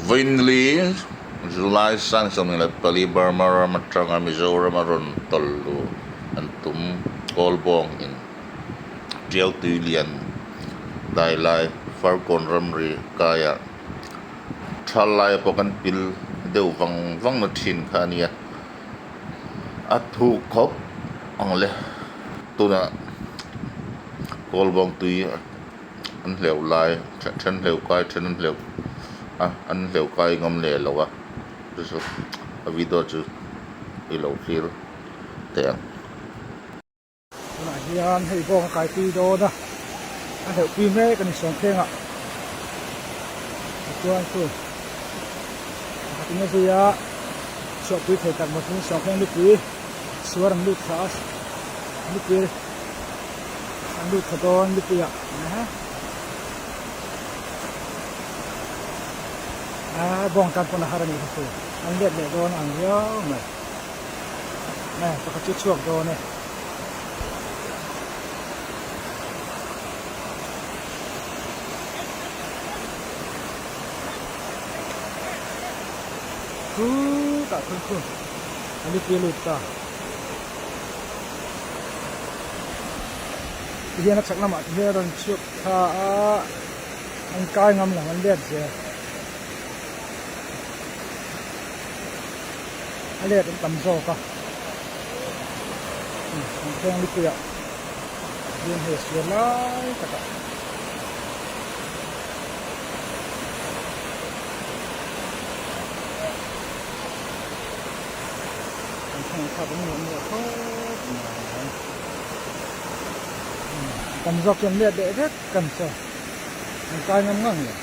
Vawiinli July 24 Burma ram atanga Mizoram a rawn tawlh luh an tum Kawlbawng in Tiau tui lian dai lai Farkawn ramri kaiah thal laia pawh kan pil deuh vang vang na thin kha a nia. A thuk khawp ang le tunah Kawlbawng tui an hleuh lai then hleuh kai then an hleuh a an hleuh kai ngam leh lo a chu chu a video chu i lo thlir teh ang. Tunah hian hei bawng a kai tui dawn a a hleuh pui mek a ni sawmthleng ah tichuan chu pakhat in a zui a chhuahpui thei tak maw sawmthleng nupui suar an lut thla a nupui An lut thla dawn mipuiah a bawng tan pawn a har a nih kha chu an let leh dawn ang riau mai pakhat chu chhuak dawn e. Khutah khan khu a mipui a lut ta. Tihian a chhak lamah te hian a rawn chhuak thla a an kai ngam lo an let zel a let an tam zawk a an thleng lipui ah hian hei a siam lai tak ah. An thlang thlak an nuah nuah khawp mai. Tam zawk chuan let leh vek kan che. An kai ngam ngang lo.